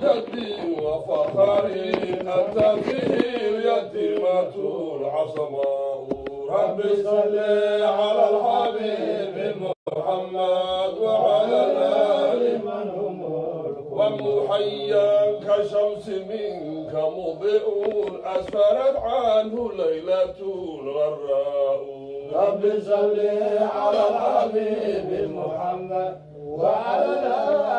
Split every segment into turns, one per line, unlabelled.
جدي وفخري أنت فيه اليتيمة العصماء. رب صل على الحبيب محمد وعلى آل
من هم
ومحيا كشمس منك مضيء أسفرت عنه ليلة الغراء.
رب صل على الحبيب محمد وعلى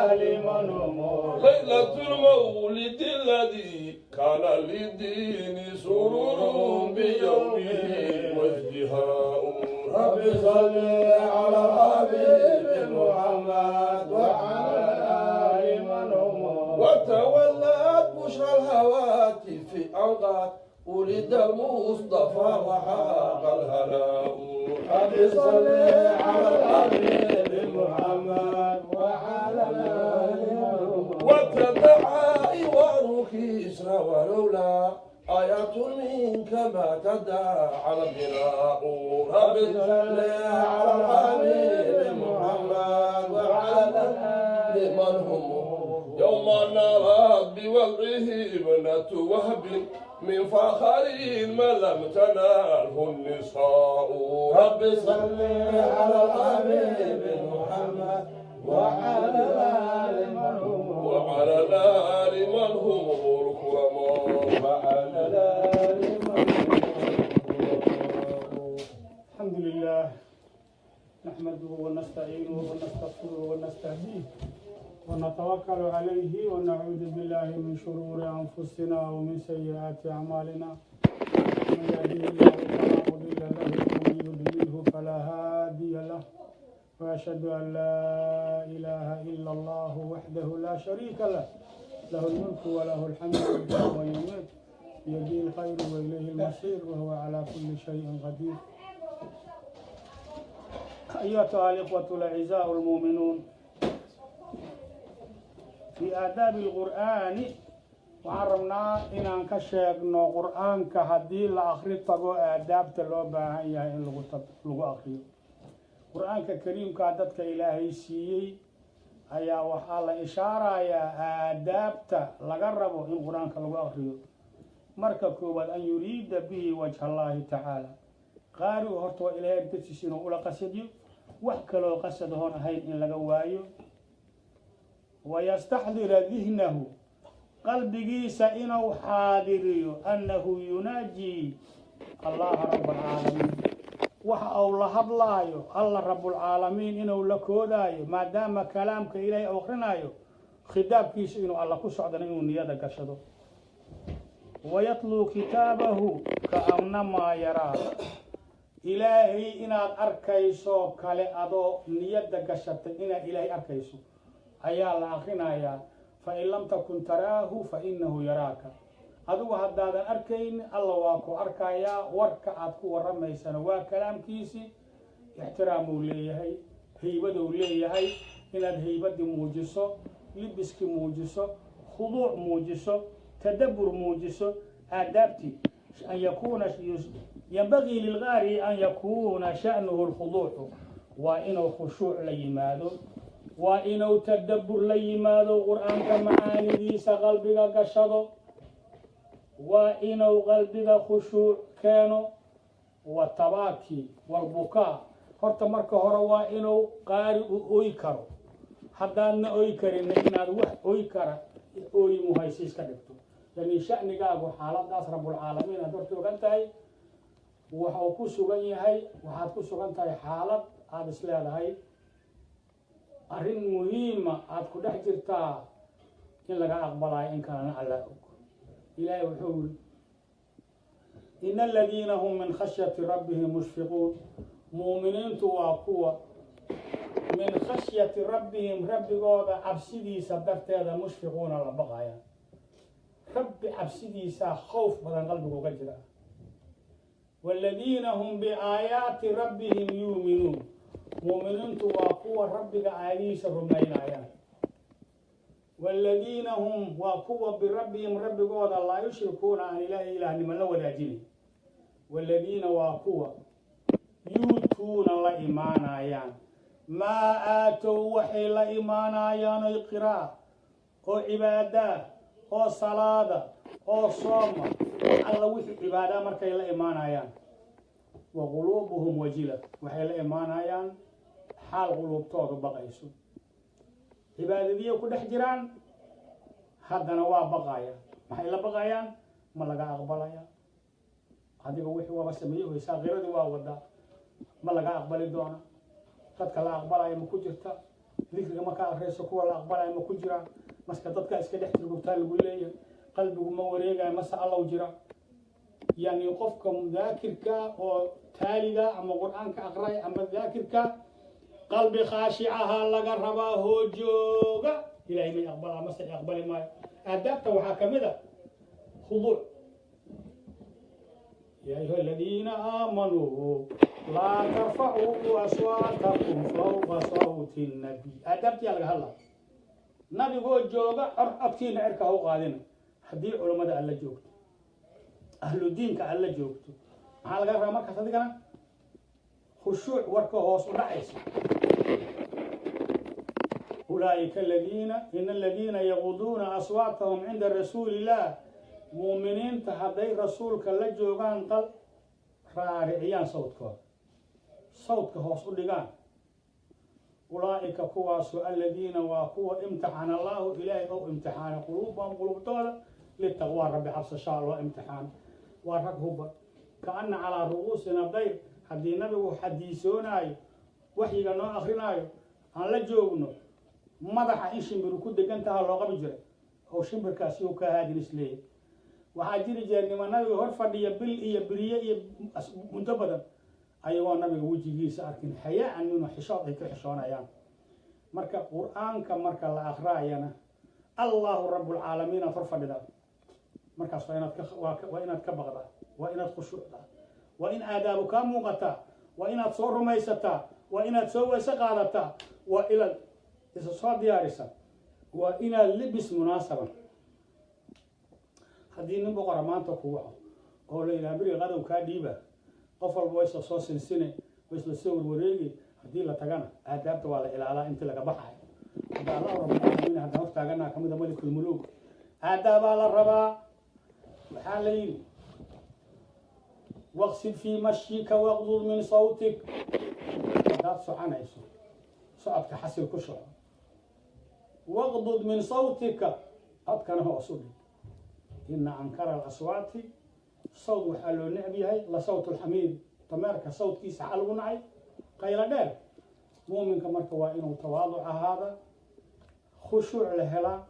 آل من هم
ليلة المولد الذي كان للدين سرور بيومه وازدهاء.
رب صل على الحبيب محمد وعلى آل من هم
وتولت بشرى الهواتف أنقات ولد المصطفى وحاق الهلاء.
رب صل على الحبيب محمد وعلى آل من هم
وتدعى إيوان كسرى ولولا آيات منك ما تدعى البناء. رب
صل على الحبيب محمد وعلى آل
من هم يوم نرى بوضعه ابنة وهب من فخر ما لم تناله النساء.
رب صل على الحبيب محمد وعلى آل من هم
وعلى الآل من هم الكرماء.
وعلى آل من هم.
الحمد لله نحمده ونستعينه ونستغفره ونستهديه ونتوكل عليه ونعوذ بالله من شرور أنفسنا ومن سيئات أعمالنا. من يهده الله فلا مضل له ومن يضلله فلا هادي له، وأشهد أن لا إله إلا الله وحده لا شريك له، له الملك وله الحمد يحيي ويميت بيده الخير وإليه المصير وهو على كل شيء قدير. أيها الإخوة الأعزاء المؤمنون، في آداب القرآن waxaan rabnaa inaan ka sheegno qur-aanka haddii la akhri tago aadaabta loo baahan yahay in lagu akhriyo. Qur-aanka kariimkaa dadka Ilaahay siiyey ayaa waxaa la ishaarayaa aadaabta laga rabo in qur-aanka lagu akhriyo. Marka koowaad, an yuriida bihi wajha Allaahi tacaala. Qaarigu horta waa Ilaahay dartiisa inuu ula qasadiyo, wax kaloo qasad hoon ahayn in laga waayo. Wayastaxdira dihnahu, qalbigiisa inuu xaadiriyo annahu yunaajii Allaha rabbulcaalamiin, waxa uu la hadlaayo Alla rabbulcaalamiin inuu la koodaayo, maadaama kalaamka Ilaahay uu akrinaayo, khitaabkiisa inuu Alla ku socdana inuu niyada gashado. Wayatluu kitaabahu kaannamaa yaraa, Ilaahay inaad arkayso kale adoo niyadda gashatay inaad Ilaahay arkayso ayaa la akrinayaa. Fain lam takun taraahu fa innahu yaraaka. Adigu haddaadan arkayn, Alla waa ku arkayaa. Warka aad ku warramaysana waa kalaamkiisii, ixtiraamuu leeyahay, haybaduu leeyahay, inaad haybaddii muujiso, libiskii muujiso, khuduuc muujiso, tadabbur muujiso. Aadaabtii an yakuuna yanbagii lilqaari an yakuuna sha'nuhu lkhuduucu, waa inuu khushuuc la yimaado, waa inuu tadabbur la yimaado, qur-aanka macaanidiisa qalbiga gashado, waa inuu qalbiga khushuuc keeno. Wa tabaaki walbukaa. Horta marka hore waa inuu qaari u oy karo. Haddaadna oy karinna, inaad wax oy kara ooyi muhaysiis ka dhigto, yani sha'nigaagu xaaladaas rabbulcaalamiin aad horta ogan tahay waxuu ku sugan yahay. Waxaad ku sugan tahay xaalad aada is leedahay arrin muhiima aada ku dhex jirtaa, in laga aqbalayo in kalena Alla og. Ilaahay wuxuu yiri: ina aladiina hum min khashyati rabbihim mushfiquun. Muuminiintu waa kuwa min khashyati rabbihim, rabbigooda cabsidiisa darteeda, mushfiquuna, la baqaya. Rabbi cabsidiisaa khowf badan qalbiga uga jira. Waaladiina hum biaayaati rabbihim yuuminuun. Muuminiintu waa kuwa rabbiga aayadihiisa rumaynayaan. Waaladiina hum waa kuwa birabbihim, rabbigooda, laa yushrikuuna, aan ilaahi ilaahnimo la wadaajinin. Waaladiina waa kuwa yuutuuna, la imaanayaan, maa aatow, waxay la imaanayaan oy qiraa Oo cibaadaa oo salaada oo sooma, alla wixii cibaadaa markay la imaanayaan, wa quluubuhum wajila, waxay la imaanayaan xaal quluubtoodu baqayso. Cibaadadiyay ku dhex jiraan, haddana waa baqayaan. Maxay la baqayaan? Ma laga aqbalaya? Adiga wixii waaba sameeye weysaa, qiradii waa wadaa, ma laga aqbali doona? Dadka la aqbalaya ma ku jirta? Dikriga ma ka akriyayso, kuwa la aqbalaya ma ku jiraan? Maska dadka iska dhex turgugtaa lagu leeyahay, qalbigu ma wareegayo, mase allow jira? Yani qofka mudaakirka oo taaliga ama Qur-aanka aqray ama daakirka, qalbi khaashicaha laga rabaa hoojooga. Ilahay may aqbalaa mase aqbali maayo? Aadaabta waxaa kamid a khuduuc. يا أيها الذين آمنوا لا ترفعوا أصواتكم فوق صوت النبي. Aadaabtii laga hadla, nabigoo jooga codkiina cirka ha u qaadina. Haddii culammada alla joogto, ahlu diinka alla joogto, maxaa laga rabaa markaas adigana? Khushuuc, warka hoos u dhacaysa. أولئك الذين إن الذين يغضون أصواتهم عند رسول الله, muuminiinta hadday rasuulka la joogaan qal raariciyaan sawdkooda, sawdka hoos u dhigaan, أولئك kuwaasu الذين waa kuwa امتحن الله ilaahay ou imtixaanay قلوبهم quluubtooda للتقوى, rabbi cabsashaa loo imtixaano. Waa rag huba كأن على رؤوسهم الطير. Haddii nabigu xadiisoonaayo, waxyiga noo akrinaayo, aan la joogno, madaxa in shimbiru ku degan taha loo qabi jiray oo shimbirkaasi uu ka haadin isleeyahy. Waxaa jiri jira niman nabiga hor fadhiya bil iyo beriye iyo muddo badan, ayagoo nabiga wejigiisa arkin, حياء minhu, xishood ay ka xishoonayaan. Marka Qur-aanka marka la akraayana, الله رب العالمين aad hor fadhidaa, markaas waa inaad ka waa inaad ka baqdaa, waa inaad khushuucdaa, waa in aadaabu kaa muuqataa, waa inaad soo rumaysataa, waa inaad soo weyse qaadataa, waa inaad isa soo diyaarisa, waa inaad libis munaasaba. Haddii nin boqora maanta ku waco oo la yidhaha beriga qadow kaa dhiiba, qof walba waa isla soo sinsine, waa isla soo warwareegi. Haddii la tagana, aadaabta waa la ilaalaa intii laga baxayo. Hadda الله رب العالمين haddaan hortaaganaa kamida ملك الملوك, aadaabaa la rabaa. Waxaa la yidhi: واقصد في مشيك واغضض من صوتك. Haddaad soconayso, socodka xasil ku soco. واغضض من صوتك, codkana hoos u dhig. إن أنكر الأصوات, sawd waxaa loo necb yahay لصوت الحمير, dameerka sawdkiisa xaa lagu nacay? Qaylo dheer. Muuminka marka waa inuu tawaaduc ahaada, khushuuc la helaa,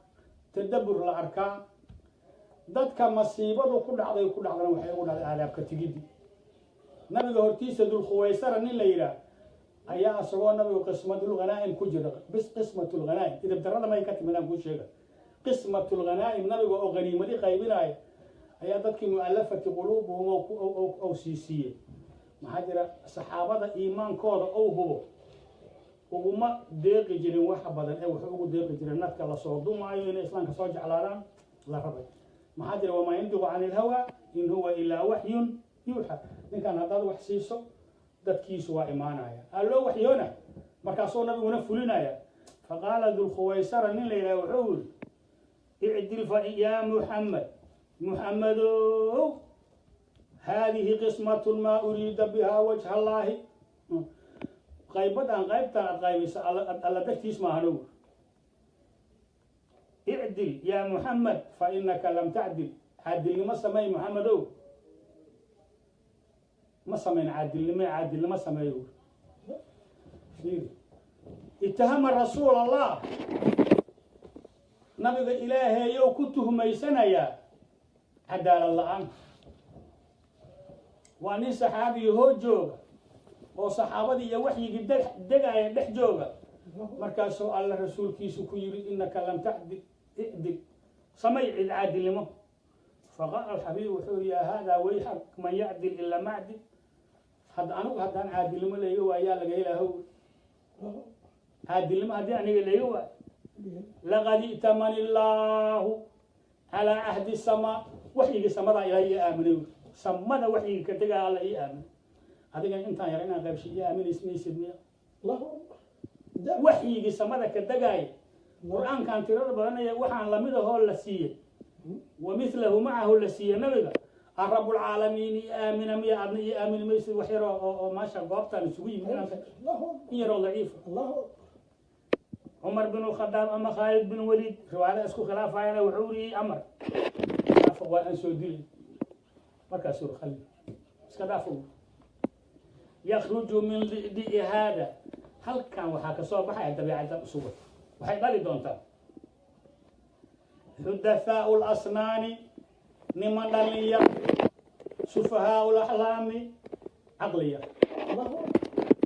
tadabbur la arkaa. Dadka masiibadu ku dhacday ku dhacdana waxay ugu dhacday aadaabka tigiddi. Nabiga hortiisa Dulkhuwaysara nin la yidhaah ayaa isagoo nabigu قسمة الغنائم ku jira, bis قسمة الغنائم idib darrada may ka timidaan kuu sheega. قسمة الغنائم, nabiga oo haniimadii qaybinaya ayaa dadkii مؤلفة قلوبهم ou siisiiyey. Maxaa jira? Saxaabada iimaankooda ou hubo uguma deeqi jirin waxa badan ee wuxuu ugu deeqi jiray nadka lasoo dumaayo inay islaamka soo jeclaadaan la rabay. Maxaa jira? وما ينطق عن الهوى إن هو إلا وحي يوحى. Ninkan haddaad wax siiso, dadkiisu waa imaanaya, aa loo waxyoona, markaasuu nabiguna fulinaya. فقال Dulkhuwaysara nin la yidhaha wuxuu yidhi: اعدل fa يا محمد, Muxamedow, هذه قسمة ما أريد بها وجه الله. Qaybadan, qaybtan aad qaybaysa, alla dartiis maahanow. اعدل يا محمد فإنك لم تعدل. Caadilnimo samey, Muxamedow, ma samayn caadilnimo, caadilnimo sameeyo. Fiiri, اتهم رسول الله, nabiga Ilaahayow ku tuhmaysanayaa cadaalad la-aan. Waa nin saxaabiyi hoo jooga oo saxaabadii iyo waxyigii degaya dhex jooga. Markaasuu alla rasuulkiisu ku yidhi: إنك لم تعدل, اعدل, samay cid caadilnimo. فقال الحبيب, wuxuu yihi: يا هذا ويحك من يعدل إن لم أعدل. Hadda anigu haddaan caadilnimo layga waayaa laga helaaho? Caadilnimo haddii aniga layga waayo, لقد ائتمني الله على عهد السماء. Waxyigii samadaa Ilahay ii aaminay, samada waxyigii ka tegaa Alla ii aaminay. Adiga intaan yar inaan qaybshay ii aaminays maysid miya? Waxyigii samada ka degaaya. Qur-aankan tirada badanaya waxaan lamid ahoo la siiyey, wa mithlahu macahu la siiyey nabiga arabulcaalamiin i aamina miya? Adna io aamini maysid wax yaroo oo maasha goobtaan isugu yimid in yaroo daciifa. Cumar bin Khadaab ama Khaalid bin Waliid, riwaayada isku khilaafayana, wuxuu yii Amar waa aan soo dilay. Markaasuu khali iska dhaafo. Yakhruju min di'i haada, halkan waxaa kasoo baxaya dabiicaddan usugan, waxay dhali doontaa xudathaau lasnaani, niman dhalinya, sufahaau laxlaami, caqli yar,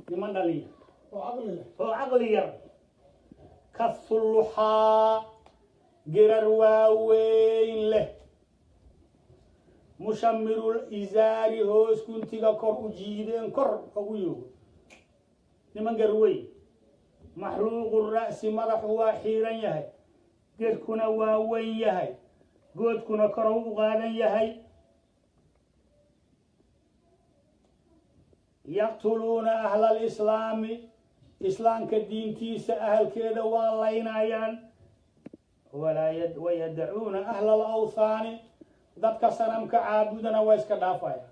niman dhalinya oo caqli yar, kathuluxaa, gerar waaweyn leh, mushamirul izaari, hoos guntiga kor u jiideen, kor ugu yoogo, niman garweyn, maxluuqu ra'si, madaxu waa xiiran yahay, geedkuna waa weyn yahay, goodkuna korow u qaadan yahay. Yaqtuluuna ahla alislaami, islaamka diintiisa ahalkeeda waa laynayaan, wayadacuuna ahla alawthaani, dadka sanamka caabudana waa iska dhaafayaan.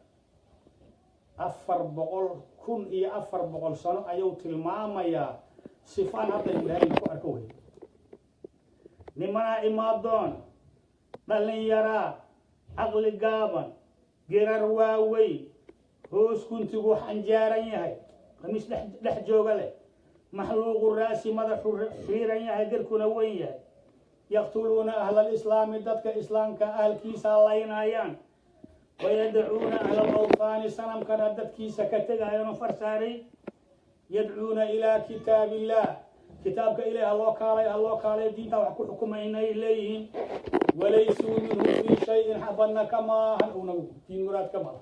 1400 sano ayuu tilmaamayaa sifaan hadda ilaahay ku arko wey. Nimanaa imaadoon dhalinyaraa, caqli gaaban, gerar waaweyn, hoos kuntigu xanjaaran yahay, khamiis dhex jooga leh, maxluuqu raasi, madaxu xiiran yahay, garkuna weyn yahay. Yaqtuluuna ahla alislaami, dadka islaamka ahalkiisa laynayaan, wayadacuuna ahla alawthaani, sanamkana dadkiisa ka tegaayano far saaray. Yadcuuna ilaa kitaab illaah, kitaabka ilaah haloo kaalay, haloo kaalay, diintaa wax ku xukumaynay leeyihiin. Walaysuu minhu fii shayin, xabadna kamaahan uu nabigu diin muraad ka mala.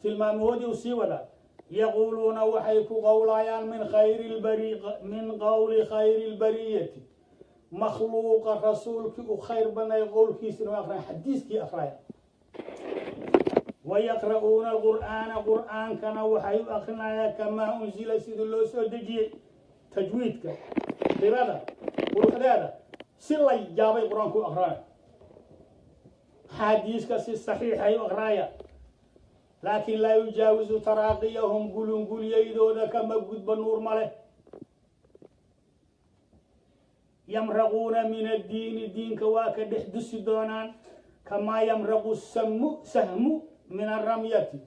Tilmaamahoodii uu sii wadaa. Yaquuluuna, waxay ku qowlayaan min qowli khayri lbariyati, makhluuqa rasuulkii u khayr banay qowlkiisina waa aqraya, xadiiskii aqraya. Wayaqra'uuna alqur'aana, qur'aankana waxay u akrinayaan kamaa unsila, sidii loo soo dejiyey, tajwiidka, qirada quruxdeeda si la yaabay qur-aanku u aqrinaya, xadiiska si saxiixay u aqraya. Laakiin laa yujaawisu taraaqiyahum, gulungulyaydooda kama gudba, nuur ma leh. Yamraquuna min addiini, diinka waa ka dhex dusi doonaan, kamaa yamraqu samu sahmu min aramyati,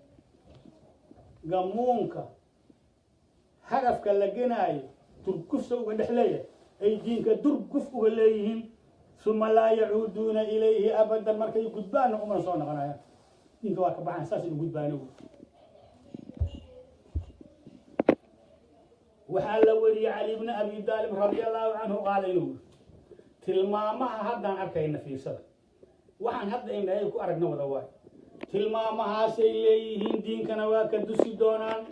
gamuunka hadafka la genaayo durgufsa uga dhex leeyahay ay diinka durguf uga leeyihiin. Uma laa yacuuduuna ilayhi abadan, markay gudbaanna umana soo noqonayaan, diinka waa ka baxaan, saasay u gudbaana. Waxaa la weriyey Cali bni Abi Daalib radia allahu canhu qaala inuu yiri, tilmaamaha haddaan arkayna fiirsada, waxaan hadda indhahay ku aragna wada waayo, tilmaamahaasay leeyihiin, diinkana waa ka dusi doonaan,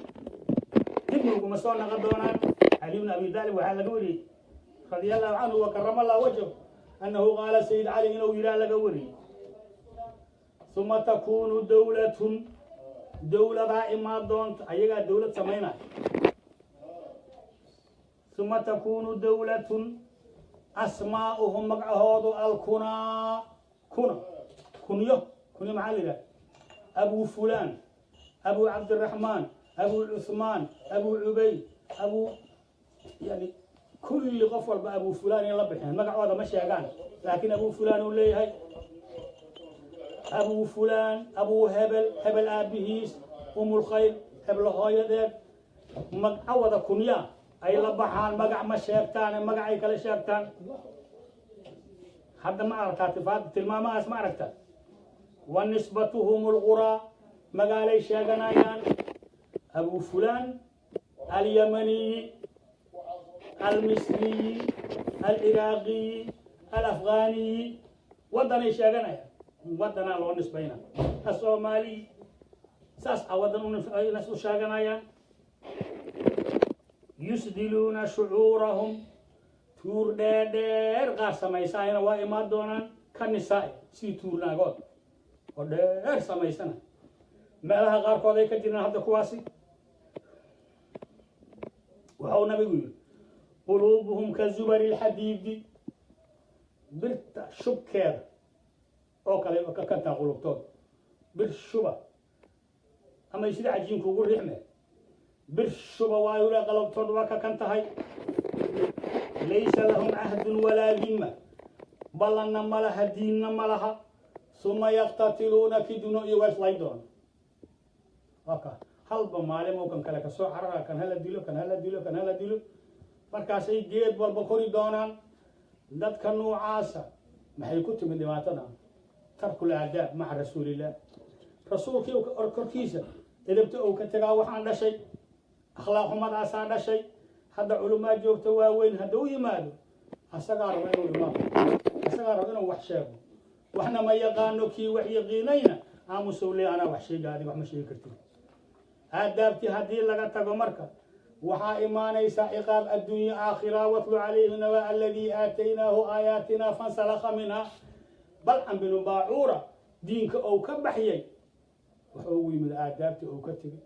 dibna uguma soo naqon doonaan. Cali bni Abi Daalib waxaa laga weriyey radia allahu canhu wa karama allah wajhu annahu qaala, Sayid Cali inuu yidhaah laga weriyey: uma takunu dawlatun, dowladaa imaan doonta, ayagaa dowlad samaynaya. Uma takunu dawlatun asmaa'uhum, magcahoodu alkunaa, kuna kunyo, kunyo maxaa la yidhaha? Abu fulan, Abu Cabdiraxmaan, Abu Cuثmaan, Abu Cubayd, abu yani kulli qof walba Abu fulan in la bixeen, magacooda ma sheegaan, laakiin Abu fulan uu leeyahay, Abu fulan, Abu hebel, hebel aabihiis, Umulkhayr, heblo hooyadeed, magco wada kunya ay la baxaan, magac ma sheegtaan, magacay kala sheegtaan. Hadda ma aragtaa tifaad tilmaamahaas? Ma aragta? Wa nisbatuhum alquraa, magaalay sheeganayaan, Abu fulan alyamaniyi, almisriyi, alciraaqiyi, alafghaniyi, waddanay sheeganayaan, waddanaa loo nisbayna, asoomaaliyi, saas a waddan u sheeganayaan. Yusdiluuna shucuurahum, tuur dheerdheer qaar samaysaayana waa imaan doonaan, ka nisaa-i, sidii tuurnaagood oo dheer samaysana, meelaha qaarkood ay ka jiraan hadda kuwaasi. Waxau nabigu yidhi: Quluubuhum ka zubari lxadiidi, birta shubkeeda oo kale ka kantaa qulubtooda. Bir shuba ama sida cajiinku ugu riixme, bir shuba waayu le qalabtooda waa ka kan tahay. Laysa lahum cahdun walaa dimma, ballanna ma laha, diinna ma laha. Suma yaqtatiluuna, kiduna iyo waa islayn doona. Waa ka halba maalin uu kan kale kasoo carara, kan hala dilo, kan hala dilo, kan hala dilo. Markaasay geed walba kori doonaan. Dadka noocaasa maxay ku timid dhibaatadan? Tarkul aadaab maca rasuulillaah, rasuulkii korkiisa edabta uu ka tegaa. Waxaan dhashay akhlaaq xumadaasaa dhashay. Hadda culumaa joogta waaweyn, hadda u yimaado asagaa raba inuu imaamo, asagaa raba inuu wax sheego, waxna ma yaqaano. Kii wax yaqiinayna aamusow le, anaa wax sheega, adiga wax ma sheegi kartid. Aadaabtii haddii laga tago, marka waxaa imaanaysa ciqaab adduunye aakhira. Watlu calayhi naba aladii aataynaahu aayaatina fansalakha minha. Balcam binu Baacuura diinka ou ka baxyay wuxuu ugu yimid aadaabtii ou ka tegay.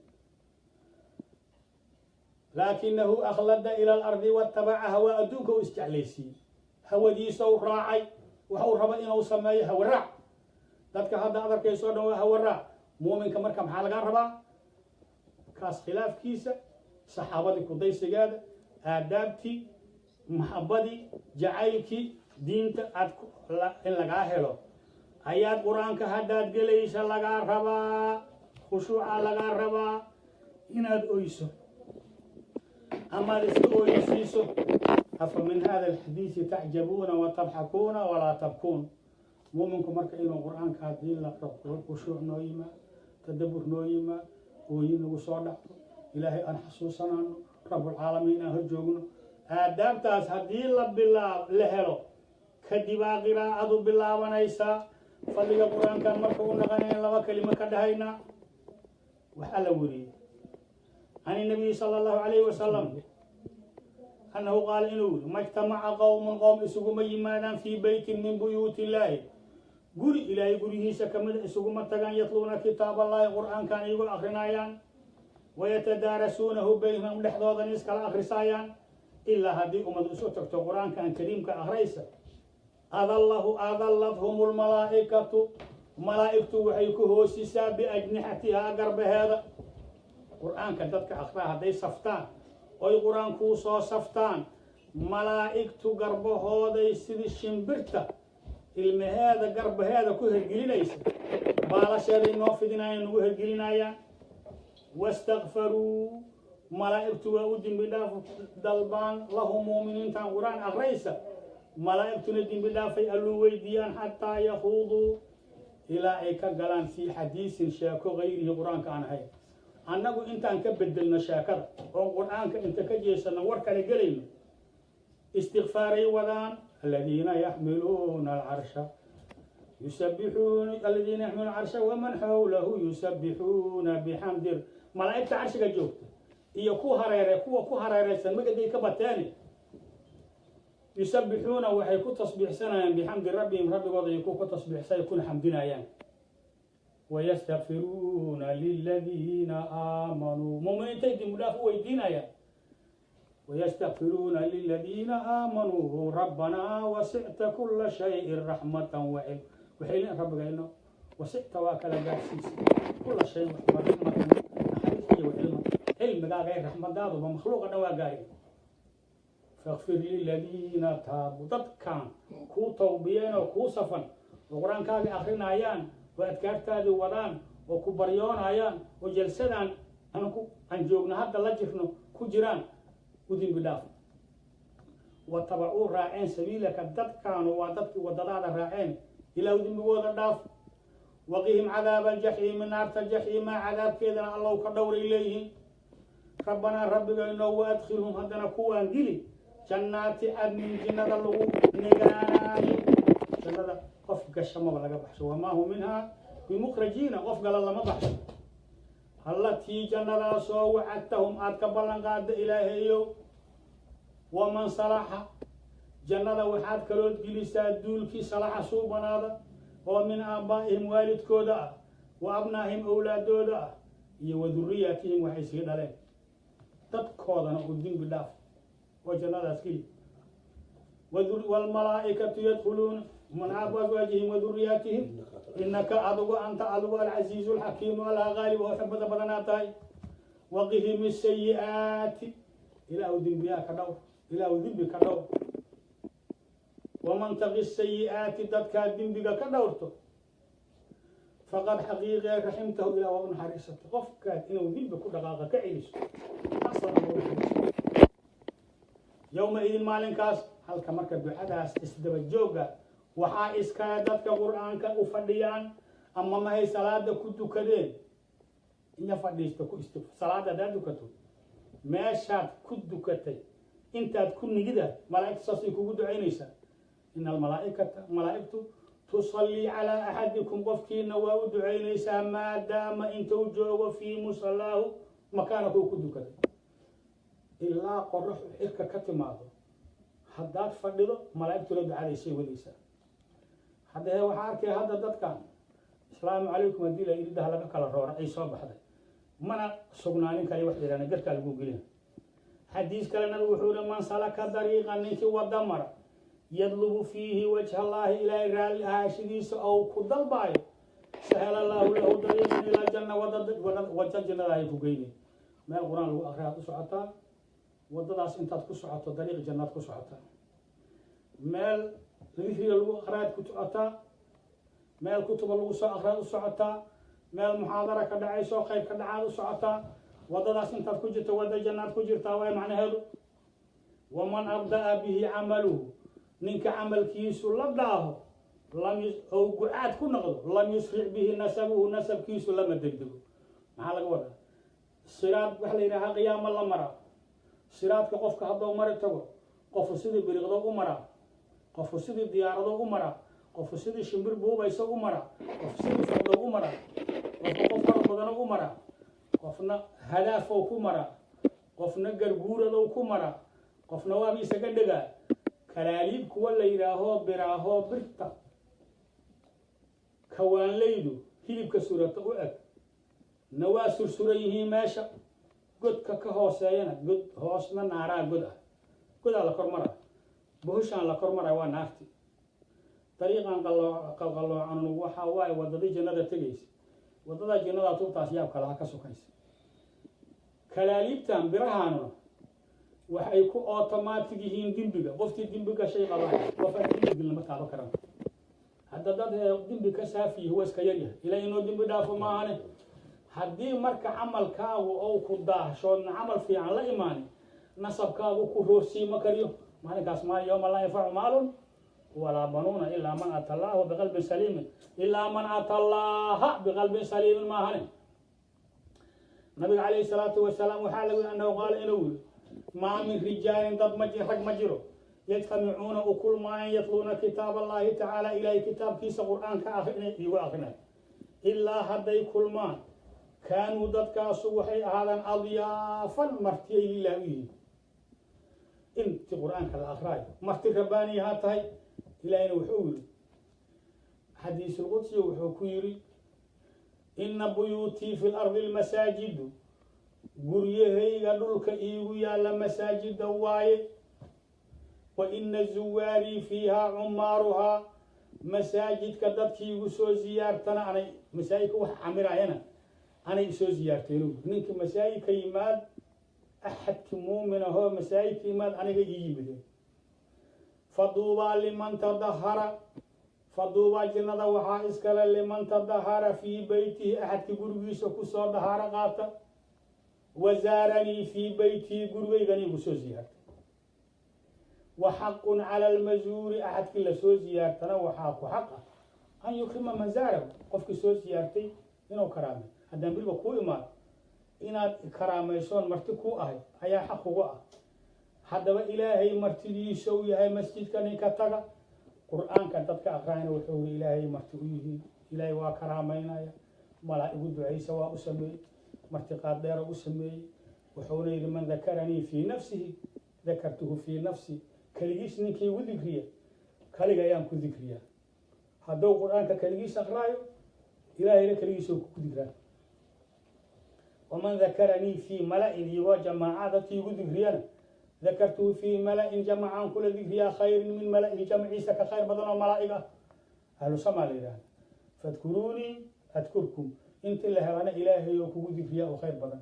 Laakinahu akhlada ila alardi watabaca hawaa, adduunka u isjeclaysiiyey, hawadiisa u raacay, waxuu raba inuu sameeyo, hawa raac. Dadka hadda ad arkayso o dhan waa hawa raac. Muuminka marka maxaa lagaa rabaa? Kaas khilaafkiisa, saxaabadii kudaysigeeda, aadaabtii, maxabadii, jacaylkii diinta aad in lagaa helo ayaad Qur-aanka haddaad gelaysa lagaa rabaa, khushuuca lagaa rabaa, inaad oyso amaad iska ooyisiiso. Afa min hada alxadiisi tacjabuuna watadxakuuna walaa tabkuun. Muuminku marka inuu Qur-aanka haddii la khushuuc noo yimaad, tadabur noo yimaad, ooyin nagu soo dhacdo, Ilaahay aan xasuusanano, Rabbulcaalamiin aan hor joogno, aadaabtaas haddii la bilaa la helo, kadibaa qiraa'adu bilaabanaysaa. Fadliga Qur-aankan marka u naqanayn laba kelimo ka dhahaynaa. Waxaa la weriyey can inabiyi sala allahu calayhi wasalam annahu qaala, inuu yiri: ma ijtamaca qowmun, qowm isuguma yimaadaan, fii beytin min buyuuti illaahi, guri Ilaahay guryihiisa kamida isuguma tagaan, yatluuna kitaab allahi, Qur-aankan iyagoo akrinayaan, wayatadaarasuunahu baynahum, dhexdoodan iskala akhrisaayaan, ilaa haddii ummad isu tagto Qur-aankan kariimka akhraysa, adallahu adallathum lmalaa'ikatu, malaa'igtu waxay ku hoosisaa, biajnixatihaa, garbaheeda. Qur-aanka dadka akhraa hadday saftaan oy Qur-aankuu soo saftaan, malaa'igtu garbahooday sidii shimbirta ilmaheeda garbaheeda ku hergelinaysa, baalasheeday noo fidinayaan, nagu hergelinayaan. Wastakfaruu, malaa'igtu waa u dembi dhaaf dalbaan, lahum, muuminiintan Qur-aan akhraysa malaa'igtuna dembi dhaafay alluu weydiiyaan, xataa yakhuuduu, ilaa ay ka galaan, fii xadiisin, sheeko, gayrihi, Qur-aanka aan ahayn. Annagu intaan ka bedelno sheekada oo Qur-aanka inta ka jeesano war kale gelayno, istikfaaray wadaan. Aladiina yaxmiluuna alcarsha yusabixuuna, aladiina yaxmiluuna alcarsha waman xawlahu yusabixuuna bixamdi. Malaa'igta carshiga joogta iyo ku hareere, kuwa ku hareeraysan magaday ka bateeni, yusabixuuna, waxay ku tasbiixsanayaan, bixamdi rabbihim, rabbigooda ay ku tasbiixsay, kuna xamdinayaan, wayastakfiruuna liladiina aamanuu, muminiintay dembi dhaaf u weydiinayaan, wayastakfiruuna liladiina aamanuu rabbanaa wasicta kula shayin raxmatan wacilm. Waxay leeyiin rabbiga ino wasicta, waa kala gaarsiisay, kula shayin waxba, raxmatan, naxariis, iyo wacilma, cilmigaaga raxmadaaduba makhluuqa dhan waa gaari. Fakfir liladiina taabuu, dadkan kuu tawbiyeen oo kuu safan oo Qur-aankaaga akrinayaan oo adkaartaadii wadaan oo ku baryoonayaan oo jalsadaan aan joogno hadda la jirno ku jiraan, u dembi dhaaf. Watabacuu, raaceen, sabiilaka, dadkaanu waa dadkii wadadaada raaceen, ilaa dembigooda dhaaf. Waqihim cadaaba aljaxiimi, naarta jaxiima cadaabkeedana Allow ka dhowray leeyihiin. Rabbanaa, rabbigayno, wa adkhilhum, haddana kuwaan geli, jannaati cadnin, jinnada lagu negaanaayo. Jannada qof gasha maba laga baxsho, wamaa hum minhaa bimukhrajiina, qof gala lama baxsho. Allatii, jannadaasoo, wacadtahum, aad ka ballan qaada, Ilaahayow. Waman salaxa, jannada waxaad kalood gelisaa duulkii salaxa, suubanaada, oo min aabbaa'ihim, waalidkooda ah, wa abnaahim, owlaadooda ah, iyo wa duriyatihim, waxay sii dhaleen, dadkoodana u dembi dhaaf. Oo jannadaas geli. Waalmalaa'ikatu yadkhuluuna man aabu azwaajihim wa durriyaatihim. Innaka adigu anta adigu alcasiizu alxakiimu, alaa qaalib oo xikmada badanaa tahay. Waqihim sayi'aati, ilaahu dembiyaa ka dhowr, ilaahu dembi ka dhowr. Waman taqi sayi'aati, dadkaa dembiga ka dhowrto, faqad xaqiiqee raximtahu, ilah waa u naxariisatay. Qofkaad inuu dembi ku dhaqaaqa ka celiso, aslan waa u naxariisato. Yowma idin, maalinkaas halka marka ducadaas isdaba jooga waxaa iskale dadka Qur-aanka u fadhiyaan ama mahay salaada ku dukadeen inya fadhiisto ku isti. Salaada haddaad dukato, meeshaad ku dukatay intaad ku nigida, malaa'igtu saasay kugu ducaynaysaa. Ina almalaa'ikata, malaa'igtu, tusallii calaa axadikum, qofkiina waa u ducaynaysaa, maadaama intuu joogo fii musallaahu, makaanakuu ku dukaday, ilaa qoraxu xirka ka timaado. Haddaad fadhido, malaa'igtuna ducadaysay wadaysaa. Haddee waxaa arkaya hadda dadkan "Asalaamu calaykum" haddii la iridaha laga kala roora ay soo baxday, mana sugnaanin kale wax yidhahna garkaa lagu gelina. Xadiis kale nabigu wuxuu yihi: "Man salaka dariiqa," ninkii wada mara, "yadlubu fiihi wajha Allaahi," Ilaahay raalli ahaashidiisa ou ku dalbaayo, "sahala Allaahu lahu dariiqan ilaa janna," wada jannada ay ku geynay. Meel Qur-aan lagu akriyaad u socotaa, waddadaas intaad ku socoto dariiq jannaad ku socotaa. Meel dikriga lagu akhriyaad ku socotaa, meel kutuba lagu soo akhriyaad u socotaa, meel muxaadara ka dhacayso, khayr ka dhacaad u socotaa. Waddadaas intaad ku jirto wadda jannaad ku jirtaa waay macnaheedu. "Waman abda'a bihi camaluhu," ninka camalkiisu la dhaaho, lam ou gucaad ku noqdo, "lam yusric bihi nasabuhu," nasabkiisu lama degdego. Maxaa laga wadaa? Siraad waxa la yidhaha qiyaamo la maraa. Siraadka qofka hadduu mari tago, qofu sidii biriqdo u maraa, qofku sidii diyaarado u maraa, qofku sidii shimbir buubayso u maraa, qofku sidii fardo u maraa, qofku qof fara badano u maraa, qofna hadaafow ku maraa, qofna garguuradow ku maraa, qofna waaba isaga dhegaa. Kalaaliib kuwa la yidhaaho biraahoo birta kawaanleydu hilibka surata u eg na waa sursuran yihiin. Meesha godka ka hooseeyana, god hoosna naaraa, god ah, godaa la kor maraa. Bohoshaan la kor maraa waa naarti. Dariiqan qalqalloocan waxaa waaye waddadii jannada tegaysa. Waddadaa jannada tubtaas yaab kalaha ka sokaysa. Kalaaliibtan birahaanuna waxay ku automatic yihiin dembiga. Qoftii dembi gashay qabaan, qofaan dembi lama taaban karan. Hadda dad dembi ka saafiyihi waa iska yaryahay, ilaa inuu dembi dhaafo maahane. Haddii marka camalkaagu ou ku daahshoodna camal fiican la imaanin, nasabkaagu ku roorsiima kariyo maalinkaas. Maa yowma laa yanfacu maalun walaa banuuna ilaa man ata Allahu biqalbin saliimin, ilaa man ata Allaha biqalbin saliimin maahane. Nabiga calayhi salaatu wasalaam waxaa lagu annahu qaala, inuu yiri: "Maa min rijaalin," dad ma rag ma jiro, "yajtamicuuna," u kulmaayaan, "yatluuna kitaab Allahi tacaala," Ilaahay kitaabkiisa Qur-aanka akrinay, igu akrinay, "ilaa hadday kulmaan, kaanuu," dadkaasu waxay ahaadaan, "adyaafan," martiyay, "lilah" u yihiin. Intii Qur-aanka la akraayo marti rabbaaniyahaa tahay. Ilaahayna wuxuu yiri xadiisulqudsiga, wuxuu ku yiri: "Ina buyuutii fi lardi lmasaajidu," guryahayga dhulka iigu yaalla masaajida waaye. "Wa ina zuwaarii fiihaa cumaaruhaa," masaajidka dadkii igu soo ziyaartana anay masaajidka wax camiraayana anay isoo ziyaarteen. Ninka masaajidka yimaad, axadki muumin ahoo masaajidka yimaad, aniga ii yimideen. "Faduubaa liman tadahara," faduubaa, jannada waxaa iskale, "liman tadahara fii beytihi," axadkii gurigiisa kusoo dahaaro qaata, "wazaaranii fii beytihi," gurigaygani igu soo ziyaartay. "Wa xaqun cala almazuuri," axadkii lasoo ziyaartana waxaa ku xaq ah, "an yukrima man zaarahu," qofkii soo ziyaartay inuu karaamay. Haddaan biliba kuu imaado, inaad karaamaysoon marti kuu ahay ayaa xaq kugu ah. Haddaba Ilaahay martidiisa uu yahay masjidka ninka taga, Qur-aanka dadka aqraayna, wuxuu yiri Ilaahay marti u yihiin. Ilaahay waa karaamaynaya, malaa'igu ducaysa waa u sameeyey, martiqaad dheera u sameeyey. Wuxuuna yidhi: "Man dakaranii fii nafsihi dakartuhu fii nafsi," keligiis ninkii igu dikriya, kaliga ayaan ku dikriyaa. Hadduu Qur-aanka keligiis aqraayo, Ilaahayna keligiisa ku dikraa. "Waman dakaranii fii mala-in," iyagoo jamaaca dadkii igu dikriyana, Dakartuhu fii mala-in jamacaan kula dikriyaa khayrin min mala-in jamciisa ka khayr badan oo malaa'ig ah. Ahlu samaa la yidhahda. Fadkuruunii adkurkum. Intii la helana Ilaahay oo kugu dikriyaa oo khayr badan.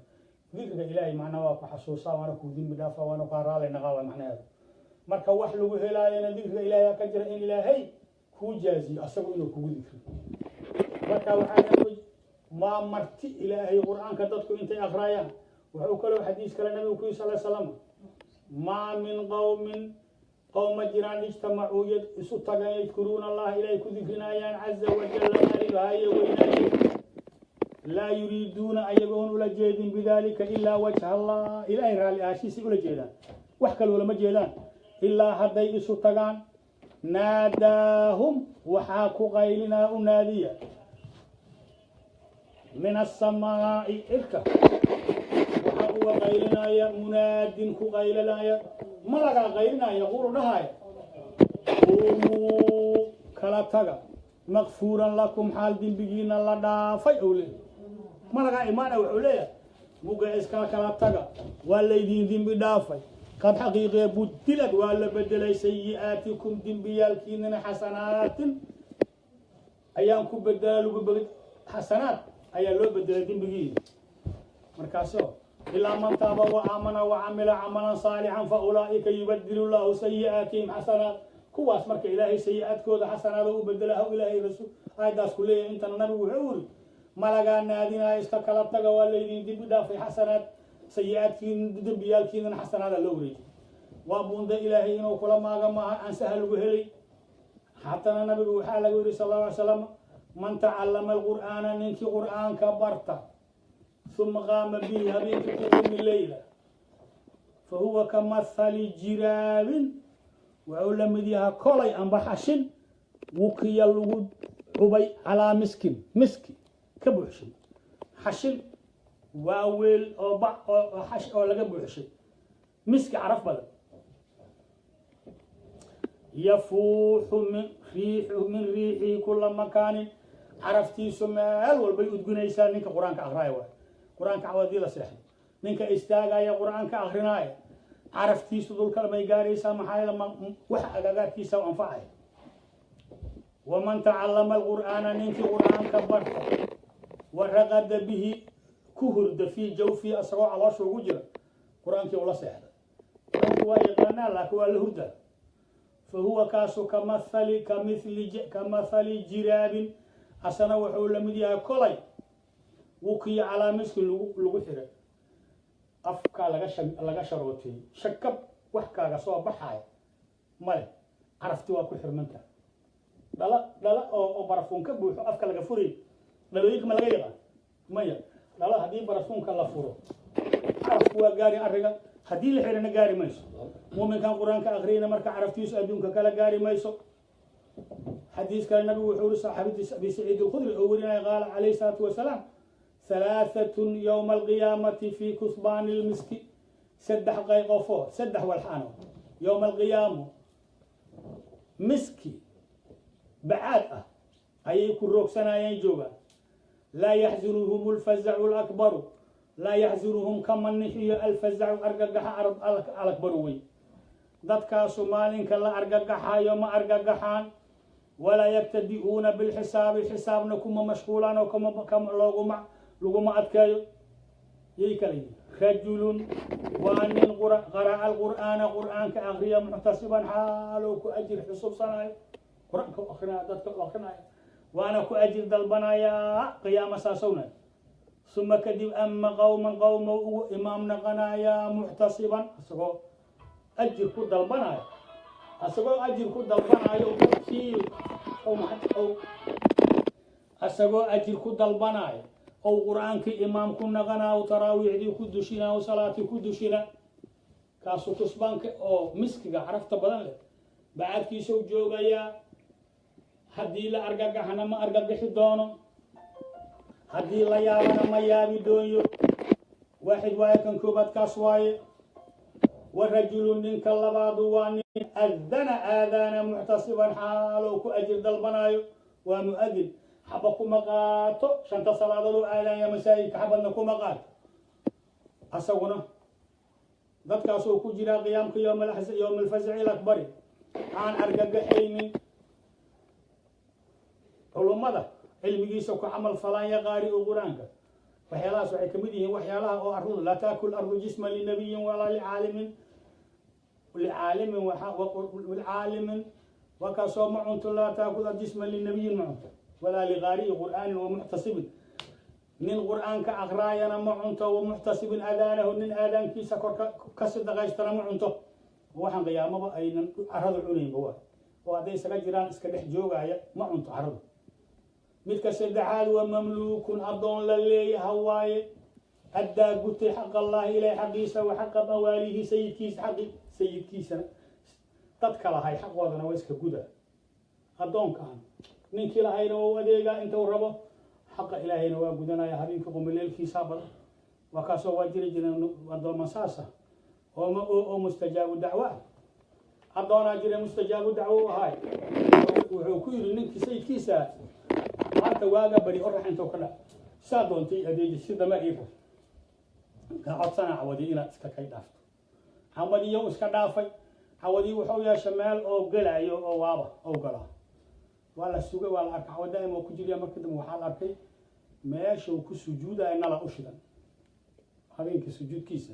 Dikriga Ilaahay macnaa waa ku xasuusaa, waana kugu dembi dhaafa, waana kaa raali naqaa waa macnaheedu. Marka wax lagu helaayana dikriga Ilaahay ka jira in Ilaahay kuu jaaziyo asagu inuu kugu dikriyo. Marka waxaa waa marti Ilaahay Qur-aanka dadku intay akhrayaan. Wuxuu kaloo xadiis kale nabigu ku yiri sal slam: maa min qowmin, qowma jiraan, ijtamacuu isu tagan, yadkuruuna Allaha, Ilaahay ku dikrinayaan, caza wajalla, qaalibahaye weynaaye, laa yuriiduuna, ayagoon ula jeedin, bidalika ilaa wajha Allah, Ilaahay raalli ahaashiisay ula jeedaan, wax kale ulama jeedaan, ilaa hadday isu tagaan, naadaahum, waxaa ku qaylinaa, u naadiya, min asamaa'i, cirka waxaa uga qaylinaya, munaadin ku qaylinaya, malagaa qaylinaya, yaquulu, dhahaya: quumuu, kala taga, makfuuran lakum, xaal dembigiina la dhaafay. Ou leeyahy malagaa imaana, wuxuu leeyahay: muga iskala kala taga, waa laydin dembi dhaafay. Qad xaqiiqee budilad, waa la bedelay, sayi'aatikum, dembiyaalkiinana, xasanaatin ayaan ku bedela, lagu xasanaad ayaa loo bedelay dembigiina. Markaaso ilaa man taaba wa aamana wa camila camalan saalixan fa ulaa'ika yubadilu llahu sayi'aatihim xasanaat. Kuwaas marka Ilaahay sayi-aadkooda xasanaado u bedela haw Ilaahay rasul aayaddaas ku leeyahay. Intana nabigu wuxuu yiri: malagaa naadinaya, iska kala taga, waa laydin dembi dhaafay, xasanaad, sayi-aadkiin, dembiyaalkiinana xasanaada loo wareejiyay. Waa buunda Ilaahay inuu kula maaga maaha aan sahal lagu helay. Hatana nabigu waxaa lagu yidhi sal allahu alay slam: man tacallama alqur'aana, ninkii qur'aanka barta, uma qaama bihi, habeenkii ku qumi, leyla, fa huwa ka mathali jiraabin, wuxuu la mid yahaa kolay amba xashin, wukiya, lagu cubay, calaa miskin, miski ka buuxshay. Xashin waa weel oo bac oo xash oo laga buuxshay miski caraf badan. Yafuuxu min riixu, min riixii kula makaanin, caraftiisu meel walbay udgunaysaa. Ninka qur-aanka akhraaya waay. Qur-aanka hadii la seexdo, ninka istaagaya qur-aanka akhrinaaya, caraftiisu dhulka may gaaraysaa. Maxaa yeele wax agagaarkiisa u anfacaya. Waman tacallama alqur'aana, ninkii qur'aanka barta, waraqada bihi, ku hurda, fii jawfihi, asagoo caloosha ugu jira qur-aankii ula seexda. Qur-aanku waa yaqaanaa, laakiin waa la hurdaa. Fahuwa kaasu kamathali kamithli kamathali jiraabin, asana wuxuu la mid yahay kolay wukiyo calaa miskin lagu xiray, afkaa laga sharooteeyey, shakab wax kaaga soo baxaaya male, carafti waa ku xirmantaha. Dhala dhala oo barafuun ka buuxo afka laga furay, dhalooyinka ma laga yaqaan? Maya. Dhala haddii barafuunka la furo, carafku waa gaari arriga, haddii la xirana gaari mayso. Muuminkan qur-aanka akhriyana marka caraftiisu adduunka kala gaari mayso. Xadiis kale nabigu wuxuu yiri, saxaabadiis Abi Saciid Alkhudri oo warinaya, qaala calayhi salaatu wasalaam: halaaatun yowma alqiyaamati fi kusbaani lmiski. Saddex qayqofoo, saddex walxaano, yowma alqiyaamo miski bacaad ah ayay ku roogsanayeen, joogaan. Laa yaxzunuhum alfazacu alakbaru, laa yaxzunuhum, kama nixiyo, alfazacu, argagaxa, alakbaru, wey. Dadkaasu maalinka la argagaxayo ma argagaxaan. Walaa yabtadi'uuna bilxisaabi, xisaabna kuma mashquulaan oo kama looguma laguma adkeeyo. Yay kala yihin: rajulun, waa nin qara'a alqur'aana, qur'aanka akriya, muxtasiban, xaaloo ku ajir xusubsanayo. Qur-aanka u akrinaya, dadka u akrinaya, waana ku ajir dalbanayaa qiyaama saasowna. Suma kadib ama qowman, qowma ugu imaam naqanayaa, muxtasiban, isagoo ajir ku dalbanayo, asagoo ajir ku dalbanayo dadkii asagoo ajir ku dalbanayo ou qur-aankii imaam ku naqanaa, taraawiixdii ku dushina, salaatii ku dushina. Kaasu tusbaanka oo miskiga carafta badan leh bacadkiisau joogayaa. Haddii la argagaxna ma argagaxi doono, haddii la yaabana ma yaabi doonyo. Waaxid waaye kan koobaad kaas waaye. Wa rajulu, ninka labaadu waa nin adana aadaana, muxtasiban, xaalow ku ajir dalbanaayo. Waa mu'adin, xaba kuma qaato. Shanta salaadood u aadaanya masaajidka, xabadna kuma qaato. Asaguna Dadkaasoo ku jiraa qiyaamka yowma alfazaci alakbari aan argagaxaynin. Culummada cilmigiisa ku camal falaaya qaari u qur-aanka, waxyaalahaas waxay kamid yihiin waxyaalaha oo arrudu laa taakul ardu jisma linabiyin walaa licaalimin licaalimin wakaasoo ma cunto. Laa taakul jisma linabiyin ma cunto, walaa liqaari'i qur'aanin wamuxtasibin, nin qur'aanka aqraayana ma cunto, wamuxtasibin aadaanahu, nin aadaankiisa korka ka sadaqaystana ma cunto. Waxaan qiyaamaba aynan caradu cunaynba waa oo hadday isaga jiraan iska dhex joogaya, ma cunto caradu. Midka saddexaad waa mamluukun, addoon la leeyaha waaye, addaa gutay xaq allaahi, ilahay xaqiisa, wa xaqa mawaalihi, sayidkiisa xaqi, sayidkiisana dadka lahay xaqoodana waa iska guda. Addoonkaan ninkii lahayna waa u adeegaa intuu rabo, xaqa ilaahayna waa gudanaya, habeenkii qumileelkiisaa badan. Waa kaasoo waa jiri jireen addooma saasa oo mustajaabu dacwo ah. Addoonaa jira mustajaabu dacwo u ahaay. Wuxuu ku yidhi ninkii sayidkiisa: "Maanta waaga bari orax intuu ka dhac saa doontay adeeji, si dameer ii rar, ka codsana cawadii inaad iska kay dhaafto." Cawadiyo iska dhaafay. Cawadii wuxuu yeeshay meel oo gelayo oo waaba ou galaa. Waa la sugay, waa la arkay cawad daa'im oo ku jirya. Marka dambe waxaa la arkay meeshuu ku sujuudaya nala u shidan habeenkii sujuudkiisa.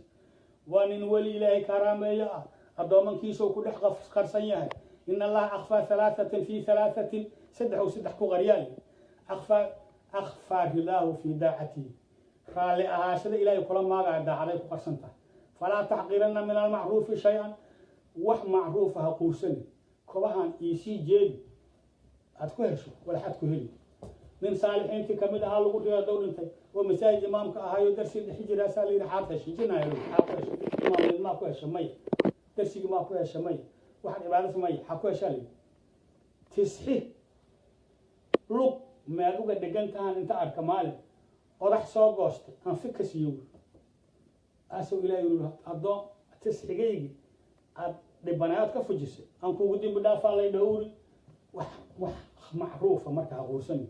Waa nin weli ilaahay karaameeyo ah, addoomankiisuu ku dhex qarsan yahay. In Allaha akfaa halaathatin fi halaathatin, saddex uu saddex ku qaryaay. Akfaa ridaahu fi daacatihi, raalli ahaashada ilaahay kula maagaya daacaday ku qarsan tahay. Falaa taxqiranna min almacruufi shay-an, wax macruufa ha quursani. Kobahan iisii jeedi aad ku hesho walaxaad ku heli. Nin saalixiintii kamid ahaa lagu riyo dow dhintay oo masaajid imaamka ahaayo darsi dhexi jiraasaa la yidhi: "Xaad heshay jinaayo, xaad ku heshay imaamnid? Maa ku hesha? Maya. Darsigii maa ku hesha? Maya. Waxaad cibaadasa? Maya. Xaa ku heshaa?" La yidhi: "Tisxi lug meel uga dhegan tahan inta arka maalin odax soo goostay aan fi ka siiyo." Asoo Ilahay yiri: "Addoon, tisxigaygi aad dhibanayaad ka fujisay aan kugu dimbi dhaafaa." Lay dhowri wax macruufa marka ha quursani.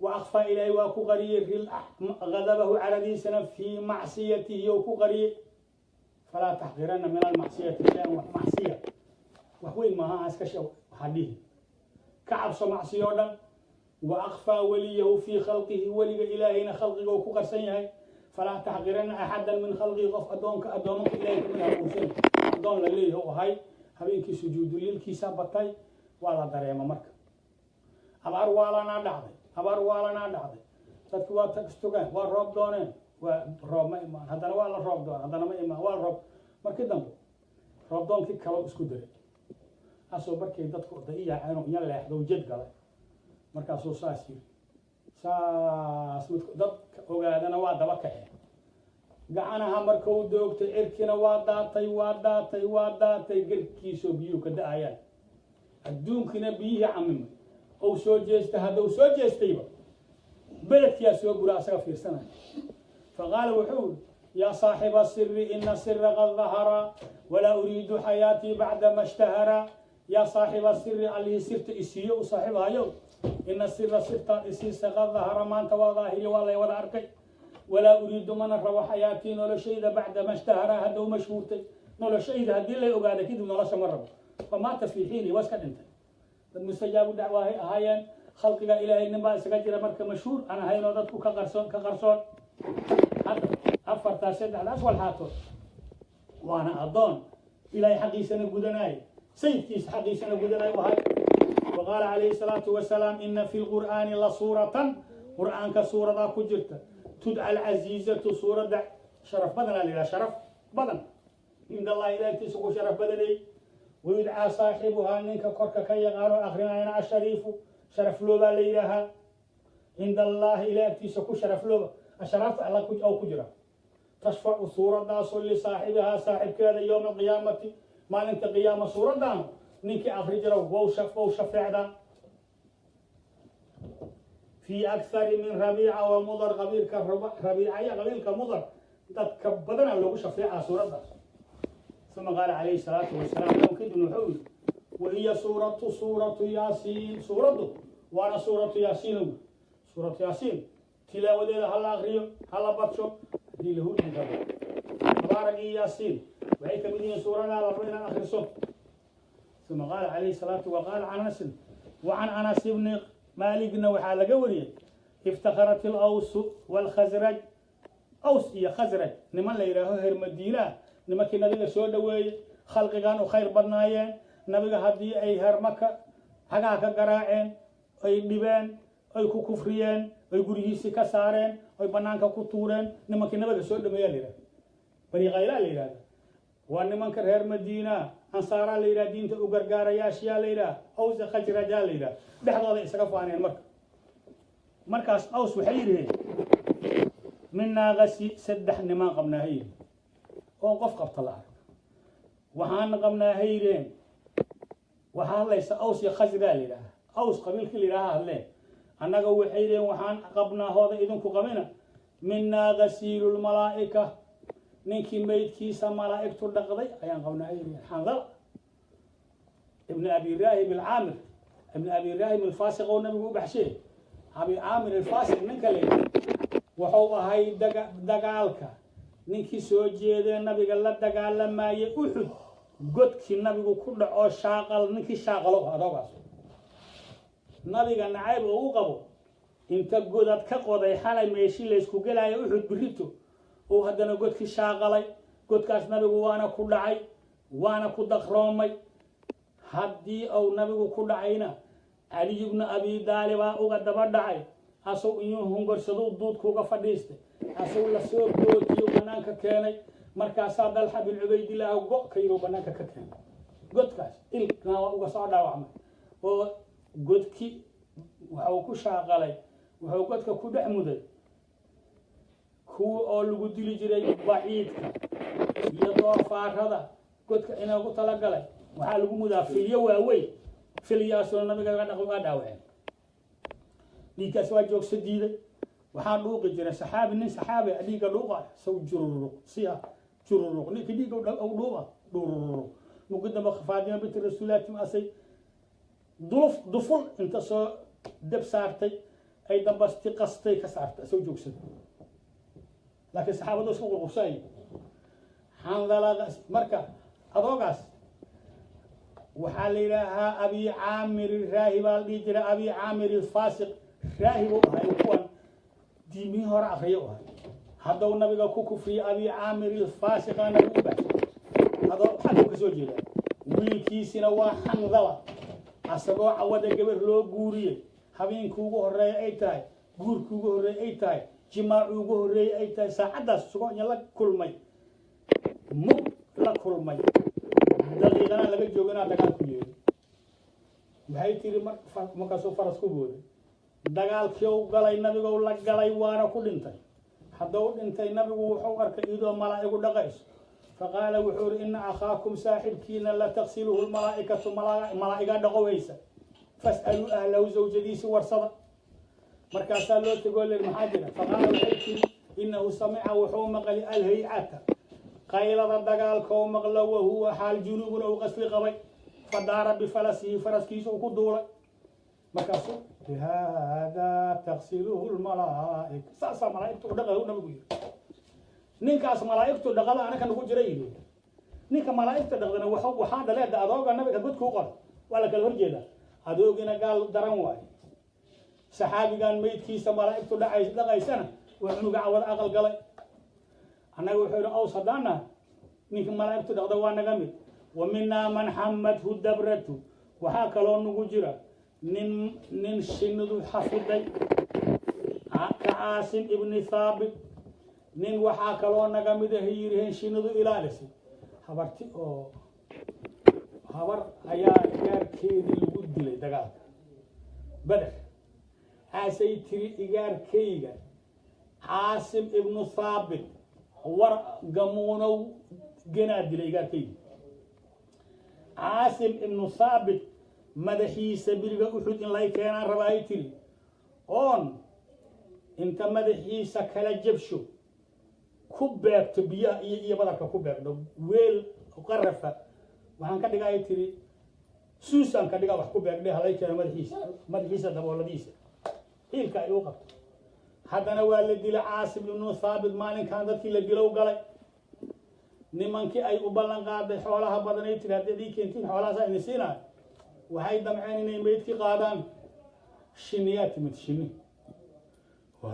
Wa akfaa, ilaahay waa ku qariyey gadabahu, caradiisana fii macsiyatihi ou ku qariyey. Falaa taxqirana min almacsiyati shay-an, wax macsiya wax weyn maaha iska she waxaa dhihi, ka cabso macsiyo o dhan. Wa akfaa weliyahu fii khalqihi, weliga ilaahayna khalqiga uu ku qarsan yahay. Falaa taxqirana axadan min khalqihi, qof addoonka addoomanka ilahay kamid ha quursani. Addoon la leeyahay u ahay, habeenkii sujuuduliilkiisa batay, waa la dareema. Marka abaar waalanaa dhacday, abaar waalanaa dhacday, dadki waa tagstogaan, waa roob dooneen, waa roob ma imaan. Haddana waa la roob doon, haddana ma imaan, waa la roob. Markii dambe roob doonkii kaloo isku daray asoo markay dadku da i yaaceen inya leexdo jed galay. Markaasuu saas yiri, saas mid dadka ogaadana waa daba kaceen. Gacanaha markuu doogtay, cirkina waa daatay, waa daatay, waa daatay, garkiisoo biyuhu ka da-ayaan, adduunkina biyihii camimay. Ou soo jeestay, haddau soo jeestayba beledkiyaa soo gura asaga fiirsanaya. Faqaala, wuxuu yiri: "Yaa saaxiba siri, ina sira qad dahara, walaa uriidu xayaatii bacda ma ishtahara. Yaa saaxiba siri, allihii sirta isiiyo u saaxiibhayo, ina sira, sirtaan isiisa, qad dahara, maanta waa daahiriya, waa lay wada arkay. Walaa uriidu, mana rabo, xayaatii, noloshayda, bacda ma ishtahara, hadda u mashhuurtay noloshayda, haddii lay ogaada kadib nolosha ma rabo." Famaata fii xiini, waa iska dhintay. Dad mustajaabu dacwaahay ahaayeen khalqiga ilaahay. Nin baa isaga jira marka mashhuur aan ahayn oo dadku ka qarsoon, ka qarsoon. Hadda afartaas saddexdaas walxaatood waana addoon ilaahay xaqiisana gudanaayo, sayidkiisa xaqiisana gudanaayo ahay. Waqaala calayhi salaatu wasalaam: "Ina fi lqur'aani la suuratan," qur'aanka suuradaa ku jirta, "tudca alcasiizatu," suuradda sharaf badanaa la yidhaha, sharaf badan, "cinda Allahi," ilaah agtiisa ku sharaf badanay. "Wayudcaa saaxibuhaa," ninka korka ka yaqaano akrinayana, "ashariifu," sharaf loobaa la yidhaahaa, "cinda Allahi," ilaah agtiisa ku sharaf looba, asharaafta alla oo ku jira. "Tashfacu," suuradaasoo, "lisaaxibihaa," saaxibkeeda, "yowma alqiyaamati," maalinta qiyaama suuraddaanu ninkii akri jira wow shafeecdaa. "Fii akthari min Rabiica wa Mudar," qabiilka Rabiicaya, qabiilka Mudar dadka badanaa loogu shafeecaa suuraddaas. Uma qaala calayhi salaatu wasalaam, kadibna wuxuu yidhi: "Wahiya suuratu Yaasiin," suuraddu waana suuratu Yaasiin. Suuratu Yaasiin tilaawadeeda hala akriyo, hala badsho haddii la hurdi rabo. Tabaarak iyo Yaasiin waxay ka mid yihiin suuradaha la rabo inaad akhriso. Uma qaala calayhi salaatu waqaala can Anasin wa can Anas ibni Maaligna waxaa laga wariyey iftakharat alawsu waalkhasraj. Aws iyo Khasraj niman la yidhaaho heer Madiinaa, nimankii nabiga soo dhoweeyey, khalqigan u khayr badnaayeen. Nabiga haddii ay heer Maka xagaha ka garaaceen, ay dhibeen, ay ku kufriyeen, ay gurigiisii ka saareen, ay banaanka ku tuureen, nimankii nabiga soo dhameeyaa la yidhahda Bani Khaylaa la yidhahda. Waa nimanka reer Madiina, ansaaraa la yidhaha, diinta u gargaarayaashiyaa la yidhaha, Aws Khasrajaa la yidhaha. Dhexdooda isaga faaneen. Markaas Aws waxay yidhiheen minaa qasi saddex nimaan qabnaa ha yidhi oon qof qabta la arag. Waxaan qabnaa ha yidheen. Waxaa hadlaysa Aws iyo Khasraa la yidhaha, Aws qabiilkii la yidhaha hadleen. Annaga waxay yidheen waxaan qabnaa hooda idinku qabina minaa ghasiilulmalaa'ika, ninkii meydkiisa malaa'igtu dhaqday ayaan qabnaa ha yidheen. Xandala ibn Abi Raahib alcaamir ibn Abi Raahib alfaasiq oo nabigu u baxshee, Abi Caamir alfaasiq ninka la yidhaha, wuxuu ahay dagaalka ninkii soo jeedee nabiga la dagaalamayay Uxud, godkii nabigu ku dhaco shaaqal, ninkii shaaqalo adoogaas nabiga nacayb oo u qabo inta godad ka qoday xalay meeshii laysku gelaayo Uxud birito uu haddana godkii shaaqalay. Godkaas nabigu waana ku dhacay, waana ku daqroomay. Haddii uu nabigu ku dhacayna Caliy ibnu Abi Daalibaa uga daba dhacay, asaw iyuu hungorsado duudka uga fadhiistay, asaw lasoo gootiyo banaanka keenay. Markaasaa Dalxa bin Cubaydillaah go ka yiruu banaanka ka keenay godkaas, ilkna waa uga soo dhaawacmay oo godki wuxuu ku shaaqalay, wuxuu godka ku dhex muday kuwa oo lagu dili jiray baciidka iyo doofaarada. Godka inoogu talagalay waxaa lagu mudaa filyo waaweyn, filyaasoo nabiga uga dhaawaceen. Dhiiggaas waa joogso diiday. Waxaa dhuuqi jiray saxaabi, nin saxaabi ah dhiigga dhuuqa saw jururuq siya jururuq, ninka dhiigga dhuuqa dhururuq. Mugu dambe Faadima binti Rasuulillahi asay duluf duful inta soo deb saartay ay dambasti qastay ka saartay soo joogsaday. Laakiin saxaabadu isku qurqursanay Xandaladaas. Marka adoogaas waxaa la yidhaahaa Abi Caamir Raahib aa la dhihi jiray. Abi Caamir alfaasiq raahib u ahay, kuwan diimihii hore akriyo u ahay. Haddau nabiga ku kufriyey Abi Caamir alfaasiqa nabigu u baxshay adoo xaggu ka soo jeedaa. Wiilkiisina waa Xandala, asagoo cawada gabar loo guuriyey, habeenkii ugu horreeya ay tahay, guurkii ugu horreeyey ay tahay, jimaacii ugu horreeyey ay tahay, saacaddaas isagoo la kulmay, mug la kulmay, daqiiqana laga jooganaa dagaalku yeeray. Waxay tiri markaasuu faras ku booday, dagaalkii u galay, nabigou la galay, waana ku dhintay. Hadduu dhintay nabigu wuxuu arkay iyadoo malaa'igu dhaqayso. Faqaala wuxuu yidhi ina akhaakum saaxibkiina la taqsiluhu lmalaa'ikatu, malaa'igaa dhaqowaysa, fas'aluu ahlahu, zawjadiisi warsada. Markaasaa loo tegoo lir maxaa jira? Faqaala waxay tiri inahu samica, wuxuu maqlay alhaycata, qaylada dagaalka oo maqlo, wahuwa xaal junuubun uu qasli qabay, fadaara bifarasihi, faraskiisa uu ku duulay. Markaasu haadaa taqsiluhu lmalaa'ika, saasaa malaa'igtu u dhaqay nabigu yiri. Ninkaas malaa'igtu dhaqada anaka nagu jira yidhi. Ninka malaa'igta dhaqdana waxaa dhaleeda adooga nabiga godka u qora. Waa la kala horjeedaa. Adoogina gaal daran waaye, saxaabigan meydkiisa malaa'igtu dhaqaysana waa cunuga cawada aqal galay. Annaga wuxuu yidhi Aws haddaan nahay ninka malaa'igtu dhaqda waa naga mid. Wa minaa man xamadhu dabratu, waxaa kaloo nagu jira nin shinnidu xafiday ka Caasim ibni Thaabit. Nin waxaa kaloo naga mid ahay yiriheen shinnidu ilaalisay. Habarti oo habar ayaa igaarkeedii lagu dilay dagaalka Beder. Aasay tiri igaarkayga Caasim ibnu Thaabit war gamuunow genaa dilay igaarkayga Caasim ibnu Thaabit, madaxiisa biriga Uxud in lay keenaan rabaa ay tiri, oon inta madaxiisa kala jabsho ku beegto biyaha iyo badarka ku beegdo, weel qarafa waxaan ka dhigaa ay tiri, suusaan ka dhigaa wax ku beegdhe, halay keeno madaxiisa, madaxiisa dabooladiisa hiilka ay u qabto. Haddana waa la dilay Caasim ibnu Thaabit maalinkan dadkii la dilow galay. Nimankii ay u ballan qaaday xoolaha badan ay tiri haddii keentiin xoolahaasaa idin siinaayo, waxay damceen inay meydkii qaadaan. Shiniyaa timid, shini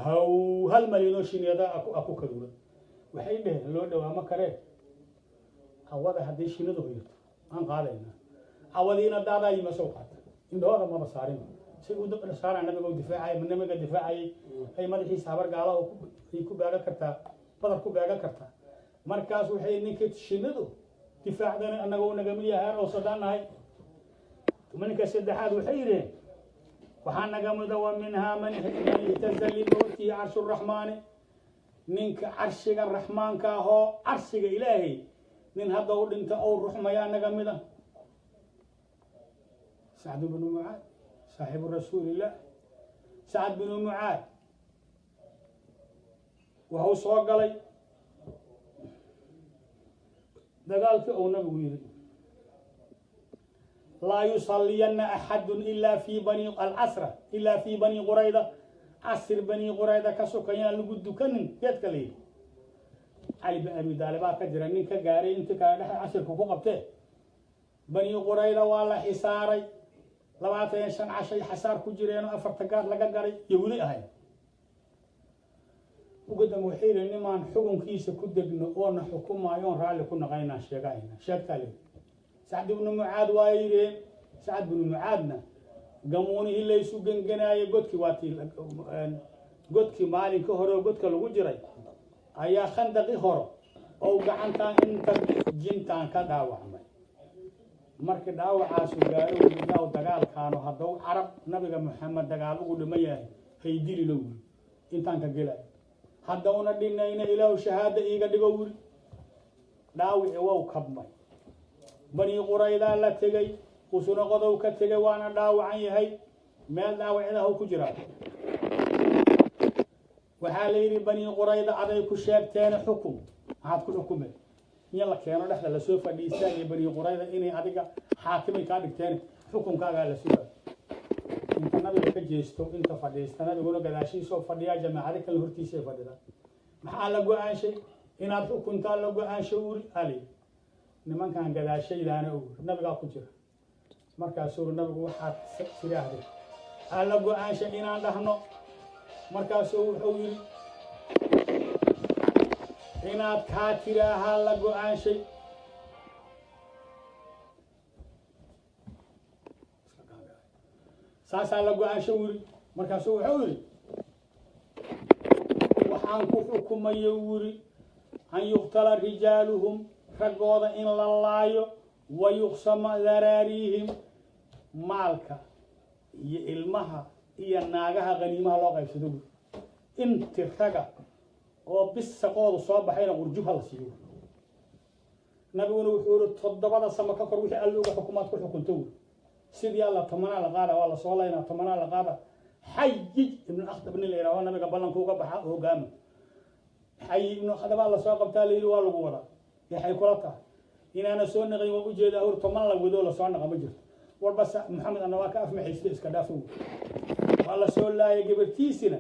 haw 1 malyan oo shiniyada a ku kaduulan. Waxay dheheen loo dhawaamo karee, cawada haddii shinidu hoyato aan qaadaynaa. Cawadiina daadaa yima soo qaata, indhahooda maba saarin say u saaraan. Nabiga u difaacayay, nabiga difaacayay, ay madaxiisa habar gaala oo ay ku beegan kartaa, badar ku beegan kartaa. Markaas waxay ninkii shinidu difaacdana annagoo nagamid yahay oo sadaan nahay. Ninka saddexaad waxay yidheen waxaa naga mida wa minhaa man ihtaza limowtihi carshu raxmaani, ninka carshiga raxmaanka ahoo carshiga Ilaahay nin hadda u dhinta ou ruxmayaa naga mida. Sacd bnu Mucaad, saaxibu rasuulillah. Sacd binu Mucaad wuxuu soo galay dagaalkii uu nabigu yidhi laa yusalliyana axadu ila fi bani alcasra ila fi Bani Qurayda, casr Bani Qurayda ka sokayaan lagu dukanin. Geedka la yidhi Cali bin Abi Daalibaa ka jira nin ka gaaray intii kale dhexe casirka ku qabtee. Bani Qurayda waa la xisaaray, 25 cashay xasaar ku jireenoo afarta gaar laga galay, yahuudi ahayd. Ugu dambe waxay yidhi nimaan xukunkiisa ku degno oona xukumaayo oon raalli ku naqaynaan sheegayna sheegtaa leeyi Sacd ibnu Mucaad. Waa yidheen Sacd ibnu Mucaadna gamuunihii laysu genganaayay godkii, waatii godkii maalinka hore oo godka lagu jiray ayaa khandaqi horo oo gacantaan inta jintaan ka dhaawacmay. Markii dhaawacaasu gaaro wili dagaalkaanu haddau carab nabiga Maxamed dagaal ugu dhiman yahay haydilino wili intaan ka gelayo, haddauna dhinayna Ilaahu shahaada iiga dhigo wili. Dhaawici wow kabmay, Bani Quraydaa la tegey, usuna qodow ka tegay, waana dhaawacan yahay, meel dhaawacyadahu ku jiraa. Waxaa la yidhi Bani Qurayda aday ku sheegteene xukum, maxaad ku xukumay? In la keeno dhexda lasoo fadhiistaagay Bani Qurayda inay adiga xaakimay kaa dhigteen, xukunkaagaa la sugaa. Inta nabiga ka jeesto inta fadhiista, nabiguna gadaashiisoo fadhiyaa, jamaacado kale hortiisay fadhida. Maxaa la go-aanshay? Inaad xukuntaa la go-aanshay uri ali nimankan gadaashaydaana uri nabigaa ku jira. Markaasuu uri nabigu waxaad tiraahday aa la go-aanshay inaan dhahno. Markaasuu wuxuu yidhi inaad kaa tiraahaa la go-aanshay. Saasaa la go-aanshay wuri. Markaasuu wuxuu yidhi waxaan ku xukumayo wuri an yuqtala rijaaluhum, raggooda in la laayo, wa yuqsama daraariihim, maalka iyo ilmaha iyo naagaha khaniimaha loo qaybsado wuri. Inti raga oo bisaqoodu soo baxayna qurjub ha la siiyo. Nabiguna wuxuu yihi 7da sama ka kor wixii Alla uga xukumaad ku xukunto wuri. Sidii alla 10aa la qaada, waa lasoo laynaa, 10aa la qaada. Xayij Ibnu Akhdab nin la yidhaho nabiga ballanka uga baxa hogaama. Xayi Ibnu Akhdabaa lasoo qabtaa la yidhi waa lagu wadaa, yaxay kula tahay inaana soo naqayn waan ujeedaa hor 10 la wadoo lasoo naqa ma jirto. Warba Maxamed ana waa ka afmaxaysta iska dhaafo. Waa lasoo laayay gabartiisina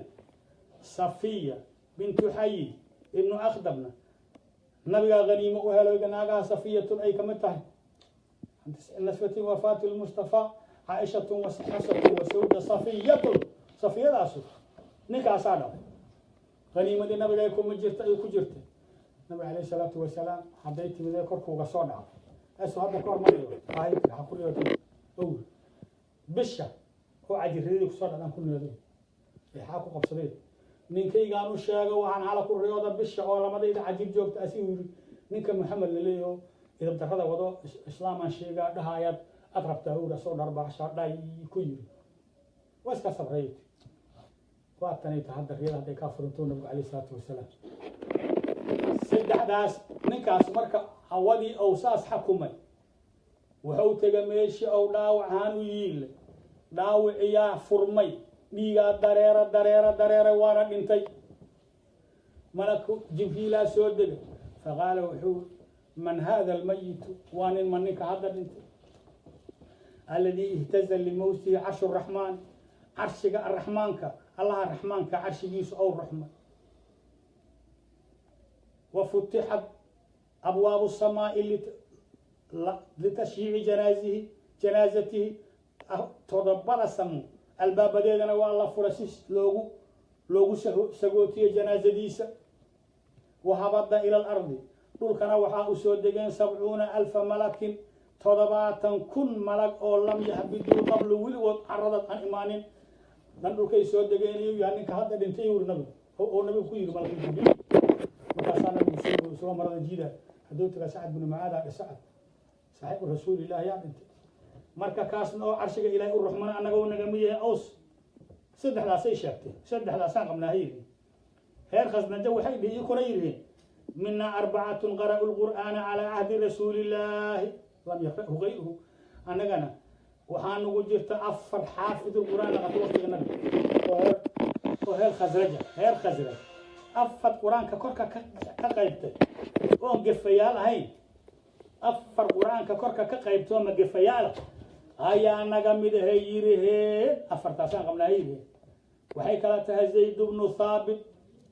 Safiya bintu Xayi Ibnu Akhdabna nabigaa haniimo u helay, naagaha Safiyatun ay kamid tahay nasfatin wafaati lmustafa Caaishatun waxasatun wasawda Safiyatun. Safiyadaasu ninkaasaa dhalay, haniimadii nabiga ay kuma jirta ay ku jirtay nabiga calayhi salaatu wasalaam. Hadday timidee korkuuga soo dhacday asu hadda ka hor mariyo ha ku riyootay ow bisha oo cajiradii kusoo dhacdaan ku niyooday maxaa ku qabsadeen ninkaygaan u sheego waxaan hala ku riyooda bisha oo lamadayda cajir joogta. Asi yiri ninka Maxamed la leeyaho idab darrada wado islaamaan sheegaa dhahayaad aad rabtaa ura soo dharbaaxsha dhay ku yiri waa iska sabrayt. Waa tanay ta hadda riyada hadday kaa furanto nabigu calayhi salaatu wasalaam. Saddexdaas ninkaas marka hawadii ou saas xakumay wuxuu tegay meeshii ou dhaawac ahaan u yiile, dhaawiciyaa furmay, dhiigaa dareera dareera dareera, waana dhintay. Malaku Jibriilaa soo degay, faqaala wuxuu man hada almayitu, waa nin ma ninka hadda dhintay alladii ihtaza limowtihi carshu raxmaan, carshiga araxmaanka allaha raxmaanka carshigiisu ow raxmay, wa futixat Abwaabu samaai litashyiici janaazihi janaazatihi. Todobada samo albaabadeedana waa la furay si loogu sagootiyey janaazadiisa. Wahabada ila alardi, dhulkana waxaa u soo degeen 70,000 malakin, 70,000 malag oo lam yahbiduu qablu, weligood carada aan imaanin dan dhulkay soo degeen. Iyuu yahay ninka hadda dhintay, yuri nabigu oo nabigu ku yiri malakul Jibriil. Markaasaa nabigu soo isagoo marada jiida hadduu taga Sacad binu Mucaad aa Sacad saaxiibu rasuulillahi yaa dhintay. Marka kaasna oo carshiga Ilaahay u ruxmana annaga u nagama yahay Aws. Saddexdaasay sheegtay, saddexdaasaan qabnaa hayiri. Reer Khasnaja waxay dhihi kuna yiriheen: mina arbacatun qara'u lqur'aana calaa cahdi rasuulillaahi lam yaqra'hu gayruhu. Annagana waxaa nagu jirta afar xaafid lqur'aan aqata waqtiga nabiga oo reer Khasraja, reer Khasraj afar qur-aanka korka ka qaybtay oon gefayaal ahayn, afar qur-aanka korka ka qaybtay oo ma gefayaala ayaa naga mid ahay yiriheen. Afartaasaan qabnaa yiriheen. Waxay kala tahay Zayd bnu Thaabit.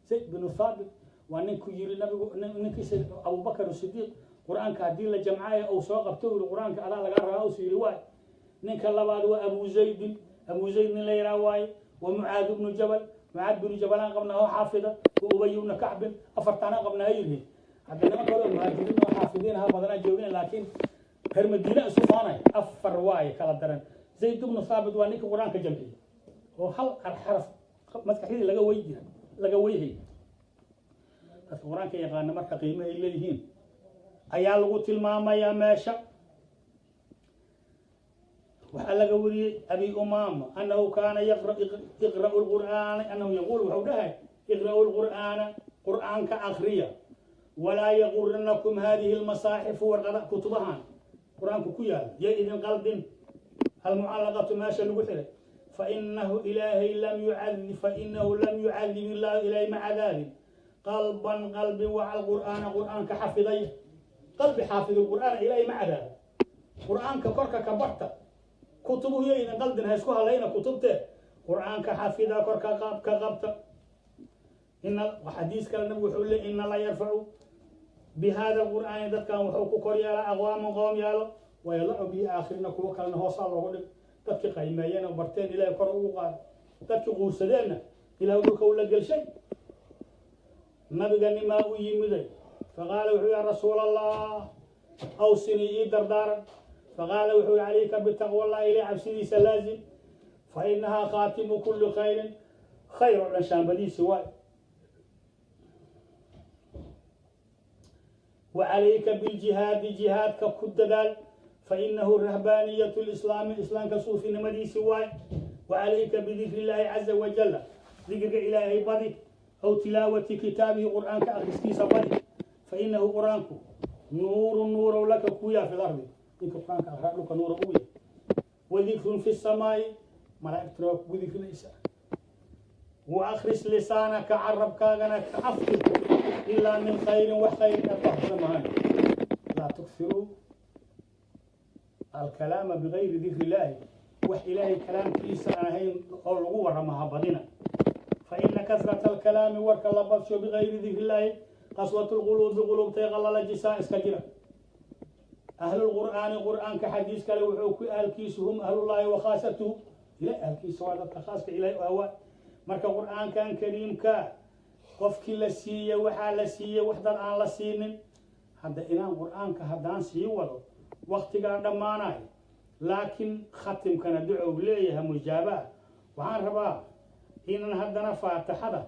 Zayd bnu Thaabit waa ninku yiri nabigu ninkiisa Abubakar Sidiiq qur-aanka haddii la jamcayo uu soo qabto yiri qur-aanka adaa lagaa rabaa uu yiri waay. Ninka labaad waa Abu Zaydin, Abu Zayd nin la yidhaha waaye. Wa Mucaad bnu Jabal, Mucaad bnu Jabalaan qabnaa oo xaafida. Wa Ubay bnu Kacbin. Afartaanaan qabnaa yiriheen. Hadda niman kale oo muhaajiriin oo xaafidiin ahaa badanaa joogin, laakiin reer Madiina isu faanay afar waaye kala daran. Zayd bnu Thaabit waa ninka qur-aanka jamciyey oo hal xaraf maskaxdii laga wey jira laga weyhay. Dadka qur-aanka yaqaana marka qiimahay leeyihiin ayaa lagu tilmaamayaa meesha. Waxaa laga wariyey Abi Umaama annahu kaana iqra'u lqur'aana, annahu yaquul, wuxuu dhahay: iqra'u lqur'aana, qur'aanka akriya, walaa yaguranakum hadihi lmasaaxifu, warqada kutubahan qur-aanku ku yaala yo idin qaldin, almucallaqatu, meesha lagu xiray, fainahu ilaahay lam yucadib, fainahu lam yucadib illaahu, ilaahay ma cadaabin, qalban, qalbi waca alqur'aana, qur'aanka xafiday, qalbi xaafid lqur'aana ilaahay ma cadaabin. Qur'aanka korka ka barta, kutubuhu yo idin qaldin, ha isku halayna kutubte, qur'aanka xafida, korka ka qabta. Ina xadiis kale nabigu wuxuu leey: ina la yarfacu bi hada alqur'aani, dadkan wuxuu ku kor yeelaa aqwaaman, qoom yeelo, wayadacu bihi aakhirina, kuwo kalena hoosaa loogu dhig. Dadkii qaymeeyeen oo barteen Ilaahay kor ugu qaada, dadkii quursadeenna Ilahay dhulka ula gelshay. Nabiga nimaa u yimiday, faqaala wuxuu: ya rasuul Allah, awsinii, ii dardaaran. Faqaala wuxuu yihi: calayka bitaqwa Allah, ilay cabsidiisa laazim, fa inahaa khaatimu kulli khayrin, khayr oo dhan shaambadiisi waay. Wacalayka biljihaadi, jihaadka ku dadaal, fainahu rahbaaniyat lislaami, islaamka suufinimadiisi waay. Wacalayka bidikri illaahi caza wajalla, dikriga Ilaahay badi, aw tilaawati kitaabihi, qur'aanka akhriskiisa badi, fainahu qur'aanku nuuru, nuurow laka kuyaa fi lardi, ninka qur'aanka akhraa dhulka nuura ugu yahay, wadikrun fi samaai, malaa'igtuna waa kugu dikrinaysaa. Waakris lisaanaka, carabkaagana ka aftir, ilaa min khayrin, wax khayr inaad ku hadasho mahan. Laa tuksiruu alkalaama bigayri dikri illaahi, wax Ilaahay kalaamkiisa aan ahayn oo lagu warramo ha badina. Faina kasrata alkalaami, warka la badsho, bigayri dikri illaahi qaswat lquluubi, quluubtay qalalajisaa. Iska jira ahlulqur'aani. Qur'aanka xadiis kale wuxuu ku ahalkiisu hum ahlullaahi wa khaasatuhu, ilahay ahalkiisa waa dadka khaaska ilahay u awaa. Marka qur'aankan kariimka qofkii la siiyey waxaa la siiyey wax dad aan la siinin. Hadda inaan qur'aanka haddaan sii wado waktigaa dhammaanayo, laakiin khatimkana ducow leeyahay mujaabaa. Waxaan rabaa inaan haddana faatixada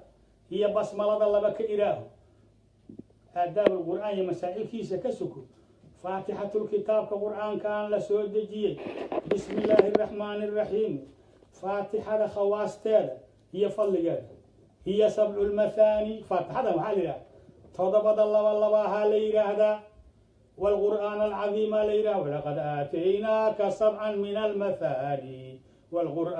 iyo basmalada laba ka idhaaho, aadaab alqur'aan iyo masaa'ilkiisa ka suko. Faatixatulkitaabka qur'aankan la soo dejiyey, bismi illaahi araxmaani araxiim, faatixada khawaasteeda iyo fadligeeda hiya sabcu lmathaani. Faatixada waxaa la yidhaha toddobada laba laba ahaa la yidhaahdaa, waalqur'aan alcadiima la yidhaha, walaqad aataynaaka sabcan min almathaani wlqur'aan.